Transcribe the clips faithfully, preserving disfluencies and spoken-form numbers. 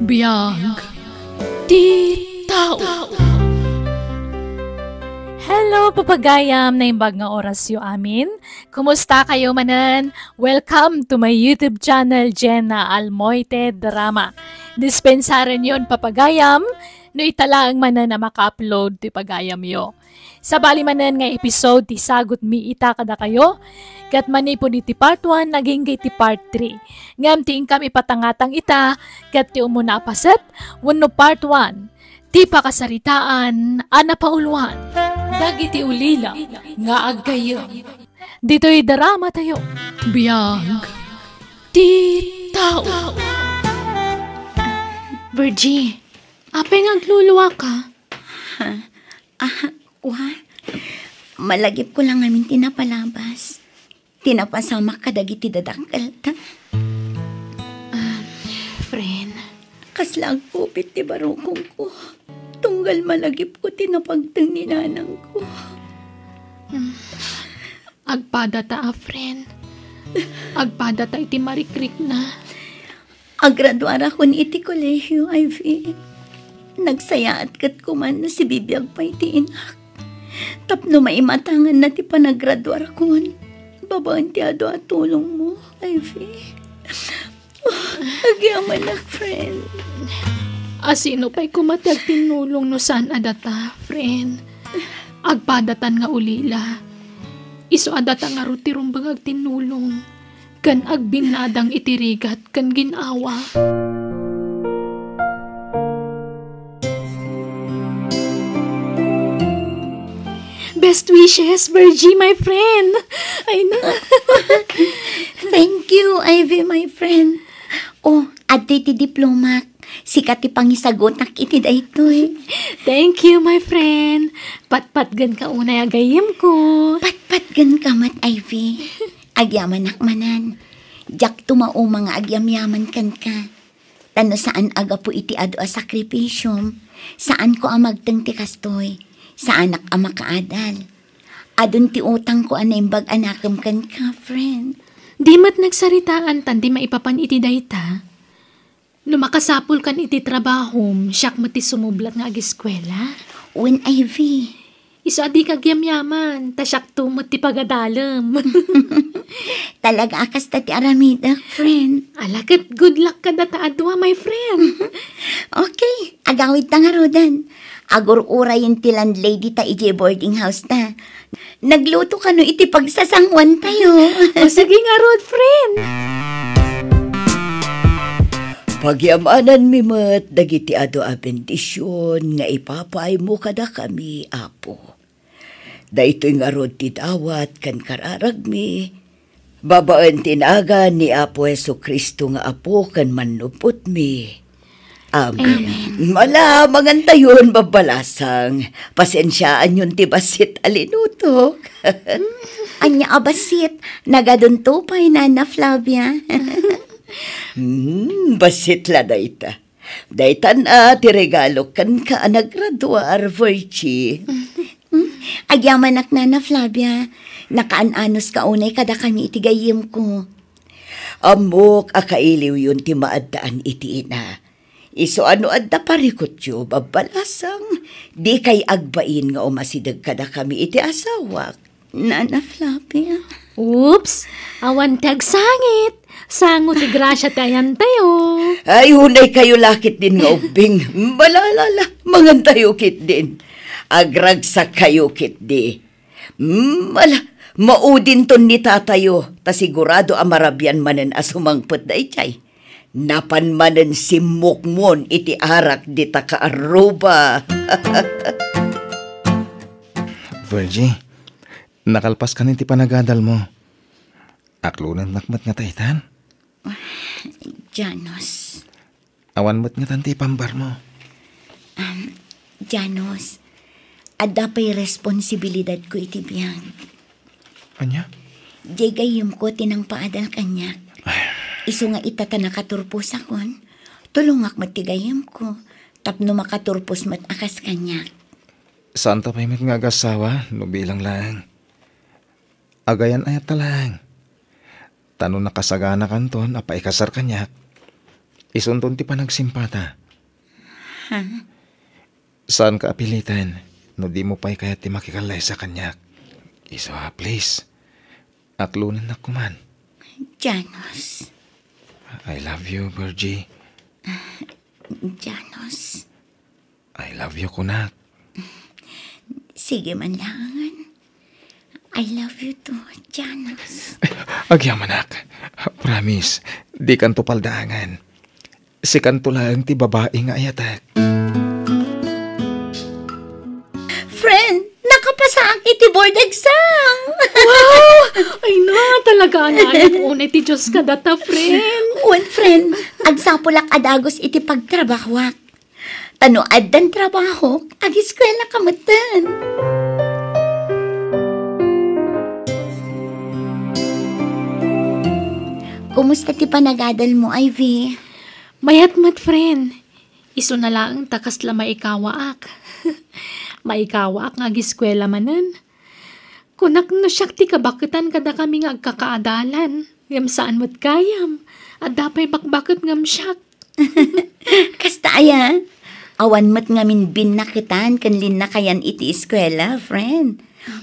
Biag ti tao. Hello, papagayam! Naimbag nga orasyo amin. Kumusta kayo manen? Welcome to my YouTube channel, Jenna Almoite Drama. Dispensarenyon, papagayam, no ita laeng manen a maka-upload ti pagayamyo. Sabali manen nga episode ti sagutmi ita kadakayo, ket manipud iti part one, agingga iti part three. Ngem ti inkam ipatangatang ita, ket ti umuna a paset wenno part one, ti pakasaritaan a napauluan dagiti ulila nga aggayyem. Ditoy dramatayo, Biag ti Tao. Virgie, apay nga agluluaka? Ah, wa. Malagipko la ngamin ti napalabas. Ti napasamak kadagiti dadakkelta. Ah, friend. Kasla agkupit ti barukongko. Tunggal malagipko ti napagteng ni nanangko. Mm. Agpadata a, friend. Agpadata iti marikrikna. Agraduarakon iti kolehiyo, Ivy. Nagsayaat ket kuman no sibibiag pay ti inak. Tapno maimatanganna ti panagraduarakon, babaen ti adu a tulongmo, Ivy. Oh, agyamanak, friend. A sino pay koma ti agtinnulong no saan a data, friend? Agpadatan nga ulila. Isu a data ngarud ti rumbeng agtinnulong ken agbinnadang iti rigat ken gin-awa. Best wishes, Virgie, my friend. Ay na. Thank you, Ivy, my friend. Oh, adtoy ti diplomak. Sika ti pangisagutak iti daytoy. Thank you, my friend. Patpatgen ka unay a gayyemko. Patpatgen ka met, Ivy. Agyamanak manen. Diak tumauma nga agyamyaman kenka. Ta no saan a gapu iti adu a sakripisiom, saanko a magteng ti kastoy. Saanak a makaadal. Adun ti utangko a naimbag a nakem kenka, friend. Di met nagsaritaan tan di maipapan iti dayta. No makasapulkan iti trabahom, siak met ti sumublat nga ageskuela. Wen, Ivy. Isu a dika agyamyaman, ta siakto met ti pagadalem. Talaga a kasta ti aramidek, friend. Ala ket good luck kadata a dua, my friend. Okay, agawidta ngaruden. Agur-urayen ti landlady ta idiay boarding house ta. Nagluto kano iti pagsasanguan tayo. O, sige ngarud, friend. Pagiamananmi met dagiti adu a bendision nga ipapaaymo kadakami, Apo. Daytoy ngarud ti dawat ken kararagmi, babaen ti nagan ni Apo Jesu-Cristo nga Apo ken Mannupotmi. Amen. Amen. Ala, mangantayon, babbalasang. Pasensiaanyon ti bassit a linutok. Ania a bassit? Nagadunto pay, Nana Flavia. Hmm, bassit la dayta. Daytan a ti regalo kenka a nagraduar, Virgie. Hmm? Agyamanak, Nana Flavia. Nakaan-anos ka unay kadakami iti gayyemko. Ammok a kailiwyon ti maaddaan iti ina. Isu a no adda parikutyo, babbalasang, dikay agbain nga umasideg kadakami iti asawak. Nana Flavia. Oops! Awan ti agsangit! Sango ti grasia ti ayantayo. Ay, unay kayo lakit din nga ubbing. Balalala, mangantayo kit din. Agragsak kayo kit di. Mm, ala, maudinton ni tatayo, ta sigurado a marabian manen a sumangpet daydiay. Napan manen simmukmon iti arak dita kaarruba. Virgie, nakalpas kan iti panagadalmo. Aklonennak met nga taitan? Janos. Awan met ngatan ti ipambarmo. Um, Janos, adda pay responsibilidadko iti biag. Ania? Diay gayyemko ti nangpaadal kaniak. Ay. Isu nga ita ta nakaturposakon, tulongak met ti gayyemko, tapno makaturpos met a kas kaniak. Saanta pay met nga agasawa no bilang laeng. Agayan-ayatta laeng. Ta no nakasaganakanton a paikasar kaniak, Isunton ti panagsimpata. Ha? Saanka a piliten no dimo pay kayat ti makikallaysa kaniak. Isu a, please. Aklonennak koman. Janos. I love you, Virgie. Janos. I love you, kunak. Sige man laengen. I love you too, Janos. Agyamanak. Promise, dikanto paldaangen. Sikanto laeng ti babai nga ayatek. Friend, nakapasaak iti board exam! Wow! Ay na, talaga, naayat unay ti Diyos kadata, friend. Wen, friend, agsapulak a dagus iti pagtrabahoak. Ta no addan trabahok, agiskuelaka metten. Kumusta ti panagadalmo, Ivy? Mayat met, friend. Isuna laeng ta kasla maikawaak. Maikawaak nga agiskuela manen. Kunak no siak ti kabaketan kadakami nga agkakaadalan, ngem saan met gayam. Adda pay bakbaket ngem siak. Kasta aya, awan met ngamin binnaketan ken linnakayan iti eskuela, friend.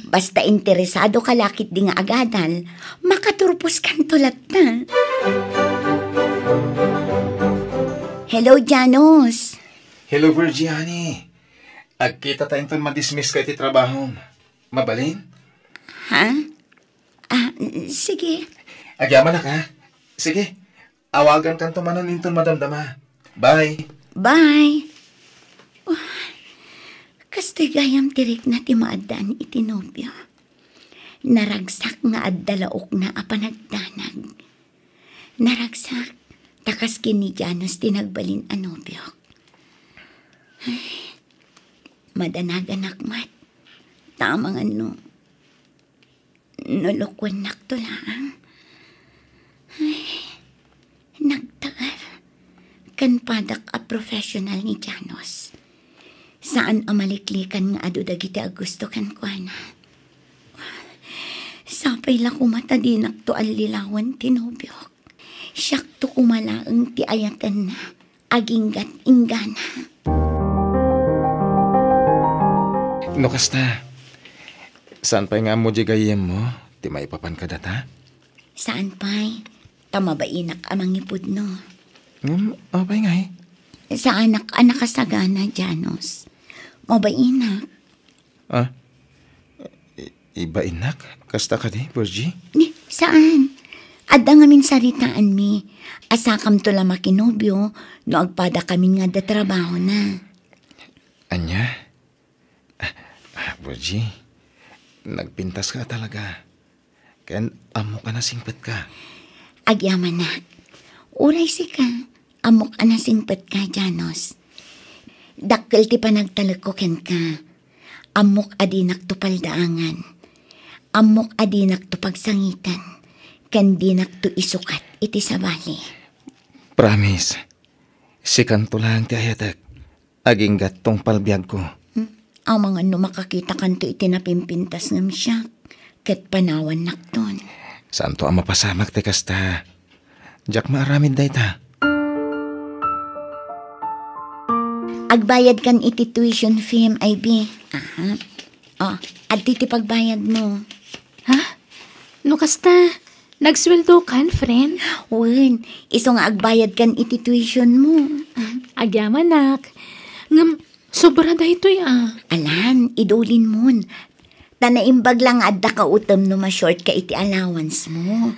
Basta interesado ka la ketdi nga agadal, makaturposkanto latta. Hello, Janos. Hello, Virgie, honey. Agkitata inton madismiss ka iti trabahom. Mabalin? Ha? Ah, sige. Agyamanak, ha? Sige. Awagankanto manen inton madamdama. Bye. Bye. Oh, kastoy gayam ti rikna ti maaddaan iti nobio. Naragsak nga adda laokna a panagdanag. Naragsak, ta kas ken ni Janos ti nagbalin a nobiok. Ay, madanaganak met. Ta amangan no, no lukuennakto laeng. Ay, nagtaer. Ken padak a professional ni Janos. Saan a maliklikan nga adu dagiti agusto kenkuana. Sapay la koma ta dinakto allilawan ti nobiok. Siakto koma laeng ti ayatenna, aginggat inggana. No kasta, saan pay nga ammo diay gayyemmo ti maipapan kadata? Saan pay, ta mabainak a mangipudno. Ngem, apay ngay? Saanak a nakasagana, Janos. Mabainak. Ah? I-, ibainak? Kasta kadi, Virgie? Ni, saan? Adda ngamin saritaanmi. Asakamto la makinobio no agpadakamin nga adda trabahona. Ania? Ah, ah, Virgie, nagpintaska talaga. Ken ammok a nasingpetka. Agyamanak. Uray sika, ammok a nasingpetka, Janos. Dakkel ti panagtalekko kenka. Ammok a dinakto paldaangan. Ammok a dinakto pagsangiten. Ken dinakto isukat iti sabali. Promise. Sikanto laeng ti ayatek. Aginggat tungpal biagko. Hmm? Amangan no makakitakanto iti napimpintas ngem siak, ket panawannakton. Saanto a mapasamak ti kasta. Diak maaramid dayta. Agbayadkan iti tuition fee, Ivy. Aha. Oh, adtoy ti pagbayadmo. Ha? No kasta, nagsueldokan, friend? Wen, isu nga agbayadkan iti tuitionmo. Agyamanak. Ngem, sobra daytoy, ah. Alan, idulinmon. Ta naimbag la nga adda kautem no ma-short ka iti allowance mo.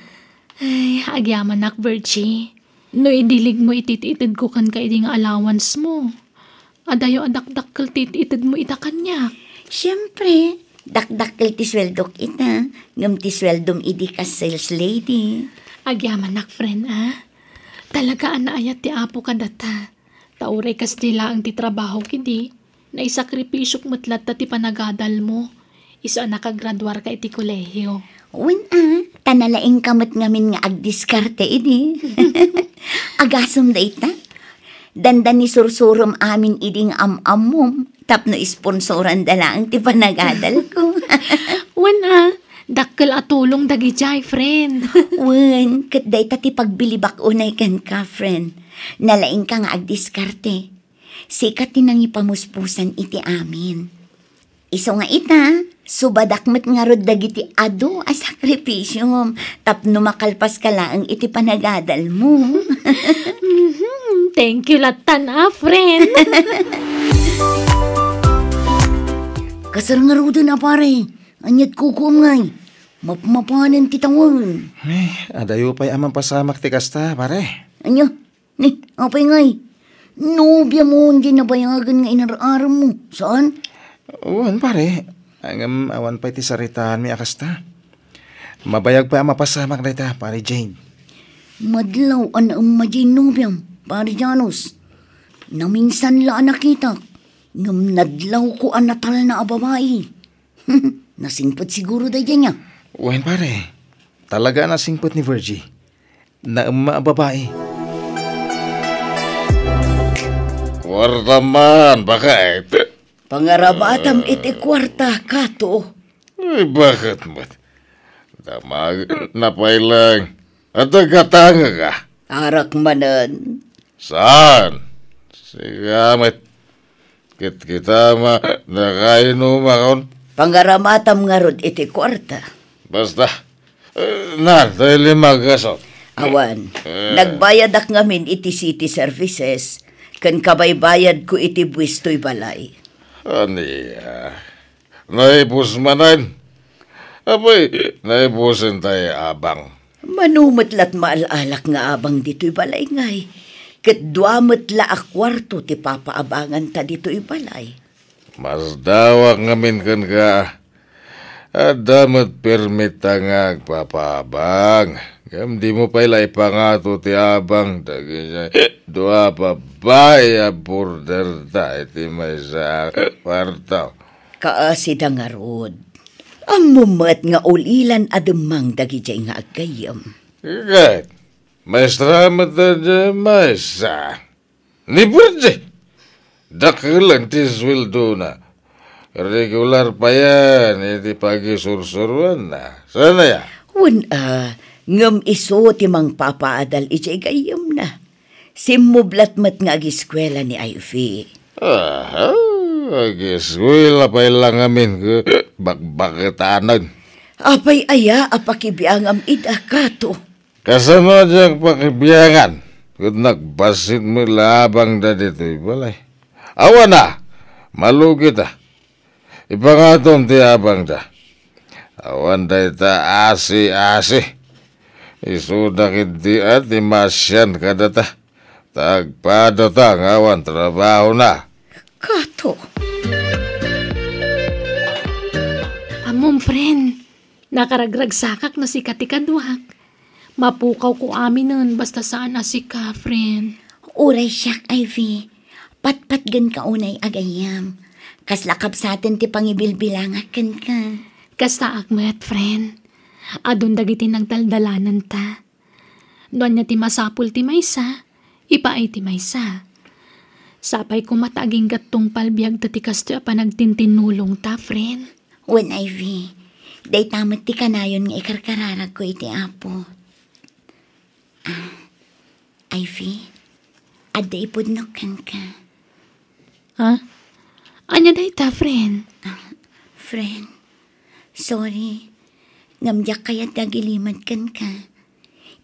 Ay, agyamanak, Virgie. No idiligmo iti itedko kenka idi nga allowance mo, adayo a dakdakkel ti itedmo ita kaniak. Siempre, dakdakkel ti sueldok ita, ngem ti sueldom idi kas sales lady. Agyamanak, friend, ah. Talaga a naayat ti Apo kadata. Ta uray kasdi laeng ti trabaho kidi, naisakripisok met latta ti panagadalmo. Isu a nakagraduarka iti kolehio. Wen a, ta nalaingka met ngamin nga agdiskarte idi. Agasem dayta. Dandani sursurom amin idi nga am-ammom tapno isponsoranda laeng ti panagadalko. Wen a, Dakkel a tulong dagidiay, friend. Wen, ket dayta ti pagbilibak unay kenka, friend. Nalaingka nga agdiskarte. Sika ti nangipamuspusan iti amin. Isu nga ita, subadak met ngarud dagiti adu a sakripisiom tapno makalpaska laeng iti panagadalmo. Mhm. Thank you lattan, a, friend. Kasar ngaruden a, pare. Ania't kukuam ngay? Mapmapanen ti tawen. Eh, adayo pay a mapasamak ti kasta, pare. Ania? Ni, apay ngay? Nobiam diay nabayagen nga inar-arammo, saan? Wen, pare. Ngem awan pay ti saritaanmi a kasta. Mabayag pay a mapasamak dayta, Pare Jade. Madlaw a naemma diay nobiam, Pare Janus. Naminsan la a nakitak, ngem nadlawko a natalna a babai. Nasingpet siguro daydiay, nia? Wen, pare. Talaga a nasingpet ni Virgie. Naemma a babai. Kuarta man, baket. Pangarabatam iti kuarta, Kato. Ay, baket met? Damag, napay lang. Adda gatangek, a? Arak manen. Saan? Sika met. Kitkita, ma, nakainumakon. Pangaramatam ngarud iti kuarta. Basta. Eh, na, tay lima gasot. Awan, eh, nagbayadak ngamin iti city services, ken kabaybayadko iti buis toy balay. Ania? Naibus manen? Apay, naibusen tay abang? Mano met lat maal-alak nga abang ditoy balay ngay, ket dua met la a kuarto ti papaabanganta ditoy balay. Masdawak ngamin kenka. Adda met permitta nga agpapaabang. Ngem dimo pay la ipangato ti abang dagiti dua a babbai a borderta iti maysa a kuarto. Kaasida ngarud. Ammom met nga ulilan a demmang dagidiay nga aggayyem. Ket, maestra met daydiay maysa. Ni Virgie, dakkel ti sueldona. Regular payen iti pagisursuroanna. Saan aya? Wen, a, ngem isu ti mangpapaadal idiay gayyemna. Simmublat met nga agiskuela ni Ivy. Aha, agiskuela pay la ngamin ket bakbaketanen. Apay aya a pakibiangam ida, Kato? Kasano diak pakibiangan? Ket nagbassit met la abangda ditoy balay. Awan a, malugita. Ipangatom ti abangda. Awan dayta asi-asi. Isuda ketdi a ti maasian kadata. Ta agpadata nga awan trabahona. Kato. Ammom, friend, nakaragragsakak no sika ti kaduak. Mapukawko aminen basta saan a sika, friend. Uray siak, Ivy. Patpatgenka unay a gayyem. Kasla kabsaten ti pangibilbilangak kenka. Kastaak met, friend. Adun dagiti nagdaldalananta. No ania ti masapul ti maysa, ipaay ti maysa. Sapay koma ta agingga't tungpal biagta ti kastoy a panagtintinnulongta, friend. Wen, Ivy, dayta met ti kanayon nga ikarkararagko iti Apo. Ah, Ivy, adda ipudnok kenka. Ha? Ania dayta, friend? Ah, friend, sorry. Ngem diak kayat nga agilimed kenka.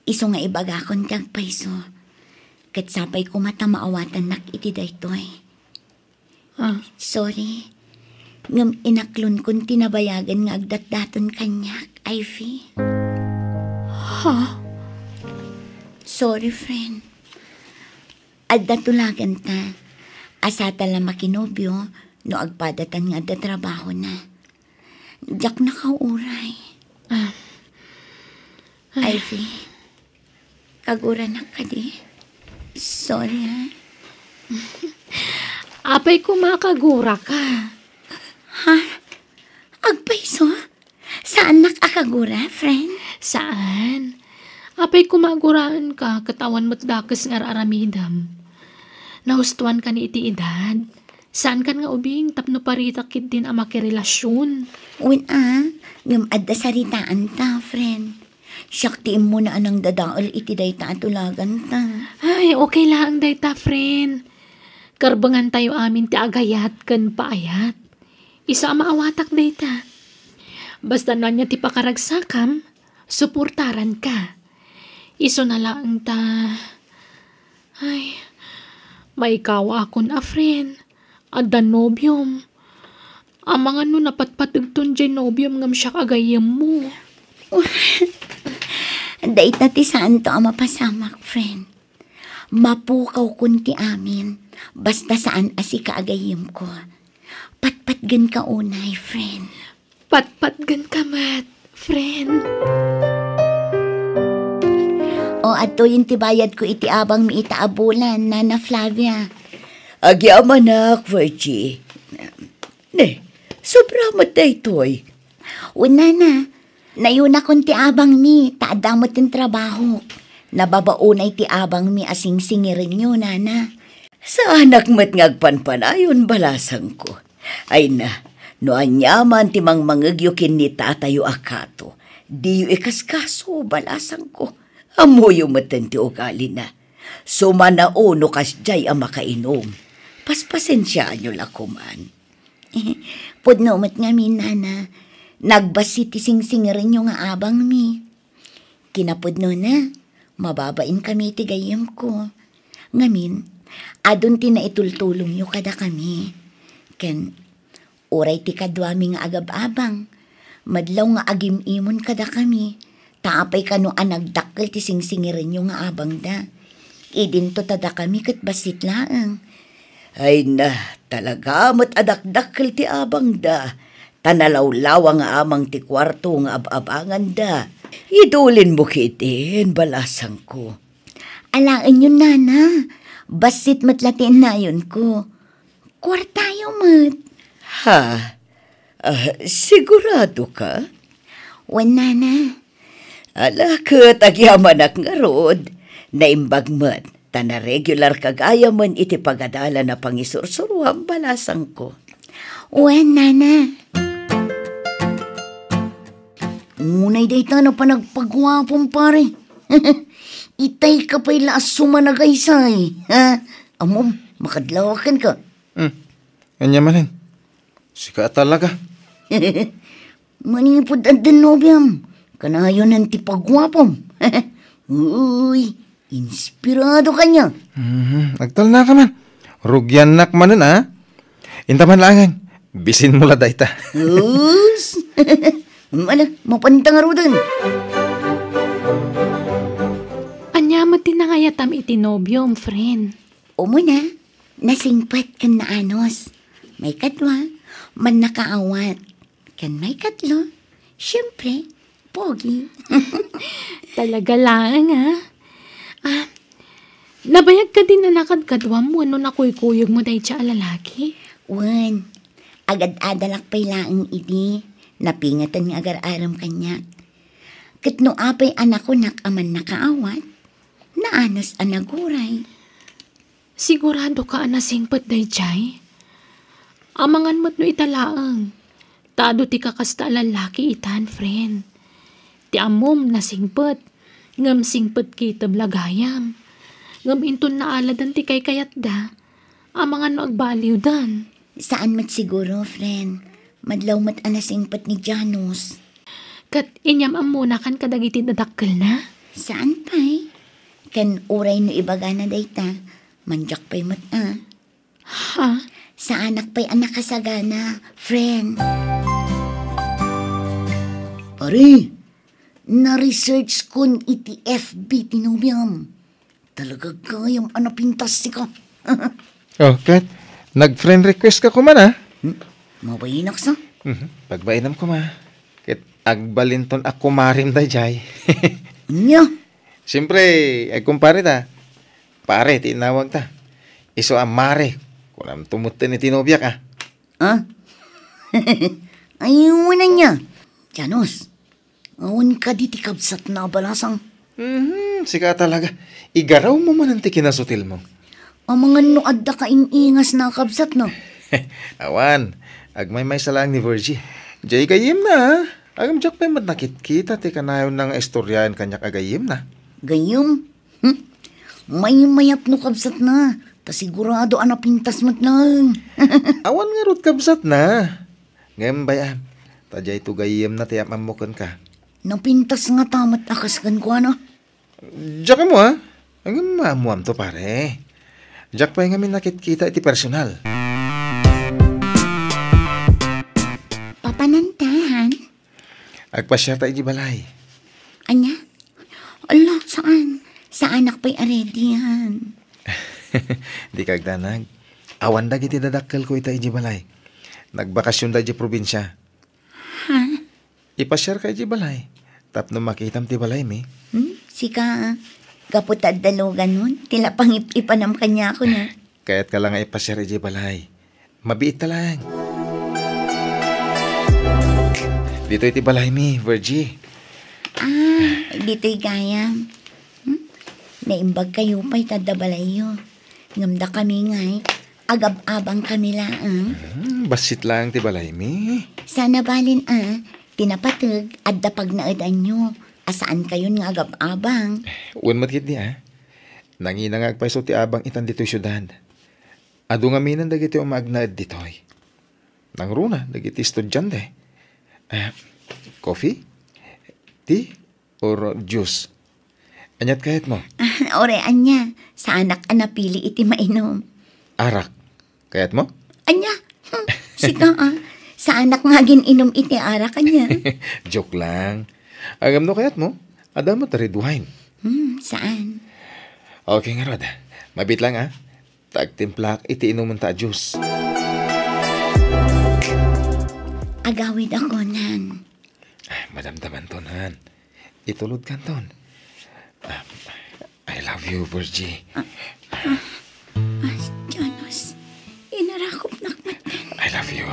Isu nga ibagakon ti agpayso. Ket sapay koma ta maawatannak iti daytoy. Ah. Sorry. Ngem inaklonkon ti nabayagen nga agdatdaton kaniak, Ivy. Ha? Sorry, friend. Adda tulaganta. Asata la makinobio no agpadatan nga adda trabahona. Diak nakauray. Ah. Ivy, kaguranak kadi? Sorry, ha? Apay koma kaguraka? Ha? Agpayso? Saannak a kagura, friend? Saan? Apay koma aguraenka ket awan met dakes nga ar-aramidem. Nahustoanka ni iti edad. Saankan nga ubing tapno paritak ketdin a makirelasion. Wen a, ngem adda saritaanta, friend. Siak ti immuna a nangdadael iti dayta a tulaganta. Ay, okay laeng dayta, friend. Karbengantayo amin ti agayat ken paayat. Isu a maawatak dayta. Basta no ania ti pakaragsakam, suportaranka. Isuna laeng ta, ay, maikawakon a friend, adda nobiom. Amangan no napatpategton jay nobiom ngem siak a gayyemmo. Dayta ti saanto a mapasamak, friend. Mapukawkon ti amin, basta saan a sika a gayyemko. Patpatgenka unay, friend. Patpatgenka met, friend. O, adtoyen ti bayadko iti abangmi ita a bulan, Nana Flavia. Agyamanak, Virgie. Ne, sobra met daytoy. Wen, Nana, nayunakon ti abangmi, ta adda met ti trabahok. Nababa unay ti abangmi a singsingirenyo, Nana. Saanak met nga agpanpanayon, balasangko. Ay na, no aniaman ti mangmangegyo ken ni tatayo a kato, diyo ikaskaso, balasangko. Ammoyo metten ti ugalina. Sumanao no kasdiay a makainom. Paspasensiaanyo la koman. Pudno met ngamin, Nana. Nagbassit ti singsingirenyo nga abangmi. Kinapudnona, mababain kami ti gayyemko. Ngamin, adun ti naitultulongyo kadakami. Ken, uray ti kaduami nga agab-abang, madlaw nga agim-imon kadakami, ta apay kano a nagdakkel ti singsingirenyo nga abangda. Idinto ta dakami ket bassit laeng. Ay na, talaga met a dakdakkel ti abangda, ta nalawlawa nga amang ti kuarto nga ab-abanganda. Idulinmo ketdin, balasangko. Alaenyon, Nana. Bassit met la ti innayonko. Kuartayo met. Ha? Ah, sigurado ka? Wen, Nana. Ala, ket agyamanak ngarud. Naimbag met, ta naregularka gayamen iti pagadalan a pangisursuruam, balasangko. Wen, Nana. Unay dayta no panagpaguapom, pare. Itayka pay la a sumanagaysay, ha? Ammom, makadlawak kenka. Hmm. Ania manen? Sika a talaga. Manipud addan nobiam, kanayonan ti paguapom. Uy, inspirado ka niya. Mhm, agtalna ka man. Rugiannak manen, a? Inta man laengen, bisinmo la dayta. Us! Ala, mapanta ngaruden. Ania met ti nangayatam iti nobiom, friend? Umuna, nasingpet ken naanus. Maikadua, mannakaawat. Ken maikatlo, siyempre, pogi. Talaga laeng, ha? Ah, nabayag kadin a nakadkaduam wenno nakuykuyogmo dayta a lalaki? Wen, agad-adalak pay laeng idi, napingeten nga agar-arem kaniak. Ket no apay a nakunak a mannakaawat, naanus a naguray. Sigurado ka a nasingpet daydiay? Amangan met no ita laeng, ta adu ti kakasta a lallaki itan, friend. Ti ammom, nasingpet, ngem singpet kiteb la gayam. Ngem inton naaladan ti kaykayatda, amangan no agbaliwdan. Saan met siguro, friend. Madlaw met a nasingpet ni Janus. Ket inyam-ammonakan kadagiti dadakkelna? Saan pay. Ken uray no ibagana dayta, mandiak pay met a. Ha? Saanak pay a nakasagana, friend. Pare, na-research kon iti F B ti nobiam. Talaga gayam a napintas sika. Oh, ket nag-friend request ka koma, a? Hmm? Mabainak sa? Mhm. Pagbainam koma. Ket agbalinton a kumarem daydiay. Ania? Siyempre, agkumpare ta. Pare ti inawag ta. Isu a mare. Kunam tumutten iti nobiak, a. Ah? Ay, wen ania. Janus, awan kadi ti kabsatna a balasang? Mhm, sika talaga. Igarawmo manen ti kinasutilmo. Amangan no adda ka in-ingasna a kabsatna. Awan, agmaymaysa laeng ni Virgie. Jay gayyemna, a. Agam diak pay met nakitkita ti kanayonna nga istoriaen kaniak a gayyemna. Gayyem? Hmm? Maymayat no kabsatna, ta sigurado a napintas met laeng. Awan ngarud kabsatna. Ngem bay-am, ta jayto gayyemna ti am-ammo kenka. Napintas ngata met a kas kenkuana. Diak ammo, a. Ngem maammoamto, pare. Diak pay ngamin nakitkita iti personal. Papananta, han? Agpasiarta iti balay. Ania? Ala, saan? Saanak pay a ready, han? Dika agdanag. Awan dagiti dadakkelko ita iti balay. Nagbakasionda iti probinsia. Ha? Ipasiarka iti balay tapno makitam ti balaymi. Hmm? Sika, gapu ta adda luganon, ti lapangip-ipanam kaniakon, a. Kayatka la nga ipasiar iti balay. Mabiitta laeng. Ditoy ti balaymi, Virgie. Ah, ditoy gayam. Hmm? Naimbag kayo pay ta adda balayyo. Ngem dakami ngay, agab-abang kami laeng. Hmm, bassit laeng ti balaymi. Sana balin a, ti napateg, adda pagnaedanyo, a saan kayon nga agab-abang. Wen met ketdi a. Nangina nga agpayso ti abang itan ditoy siudad. Adu ngamin dagiti umagnaed ditoy. Nangruna dagiti estudiante. Ah, coffee? Tea? Or juice? Aniat kayatmo? Ah, ore, ania, saanak a napili iti mainom. Arak. Kayatmo? Ania? Hmm, sika, a. Saanak nga agin-inum iti arak, ania? Joke lang. Agam no kayatmo? Adda met red wine. Hmm, saan? Okay ngarud. Mabit lang, a. Ta agtimplaak iti inumenta a juice. Agawid ako, nan. Ah, madamdamanton, han. Itulodkanton. Ah, I love you, Virgie. Ah, ah, ah, Janos, inarakopnak met. I love you.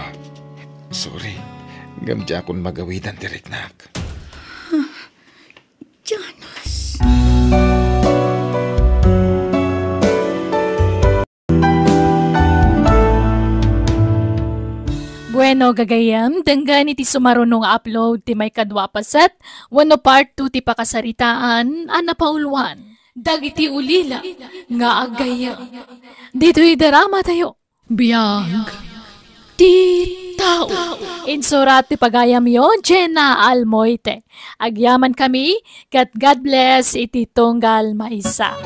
Sorry. Ngem diakon magawidan ti riknak. Ah, Janos. Bueno, gagayyem, denggen iti sumaruno nga upload ti maikadua a paset wenno part two ti pakasaritaan a napauluan dagiti ulila nga aggayyem. Ditoy drama tayo. Biag ti tao. Insurat ti pagayamyo, Jenna Almoite. Agyaman kami, ket God bless iti tunggal maysa.